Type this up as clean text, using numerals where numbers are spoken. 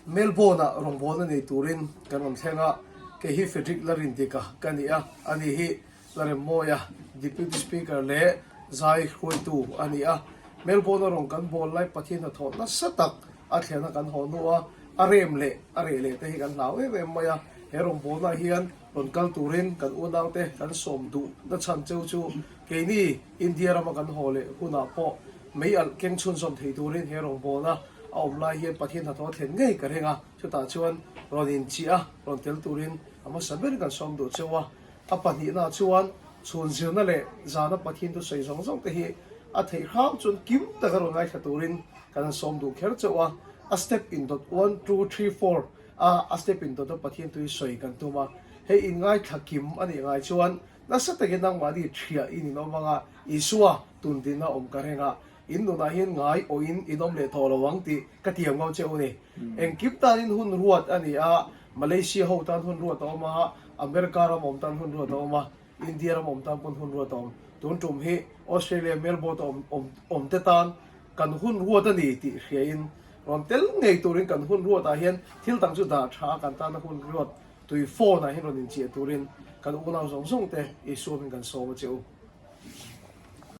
Melbourne-ah rawngbawlna nei turin kan rawn thleng a, kei hi Frederick Larindika ka ni a, ani hi Laremmawia, Deputy Speaker leh zai hruaitu a ni a. Melbourne-a rawn kan bawl lai Pathian hnathawh nasa tak a thlenna kan haw hnu a, a rem leh a reh leh te hi kan hlau em em mai a, he rawngbawlnaah hian rawn kal turin kan unaute kan sawm duh na chhan cheu chu keini India rama kan haw leh hunah pawh mei alh keng chhunzawm thei turin he rawngbawlna a awm lai hian Pathian hnathawh a thlen ngei ka ring a, chutah chuan rawn inchiah a, rawn tel turin a hmasa ber kan sawm duh cheu a. A pahnihna chuan chhun zirna leh zana Pathian thusawi zawng zawng te hi a theih hram chuan kim taka rawn ngaithla turin kan han sawm duh kher chauh a, a step indawt one, two, three, four a a step indawt a Pathian tui sawi kan tum a, hei inngaithla kim a nih ngai chuan nasa takin nangmahni thiah in inawm anga Isua tundinna awm ka reng a, In nunah hian ngai awhin in awm leh tawh lo ang tih ka tiam ngam che u ni. Engkim tanin hun ruat a ni a, Malaysia ho tan hun ruat a awm a, America ram awm tan hun ruat a awm a, India ram awm tan pawn hun ruat a awm. Tun tum hi Australia Melbourne a awm awm awm te tan kan hun ruat a ni tih hriain rawn tel ngei turin kan hun ruatah hian thil dang chu dah tha a kan tana hun ruat tui phone ah hian rawn inchiah turin kan unau zawng zawng te Isua hming kan sawm a che u.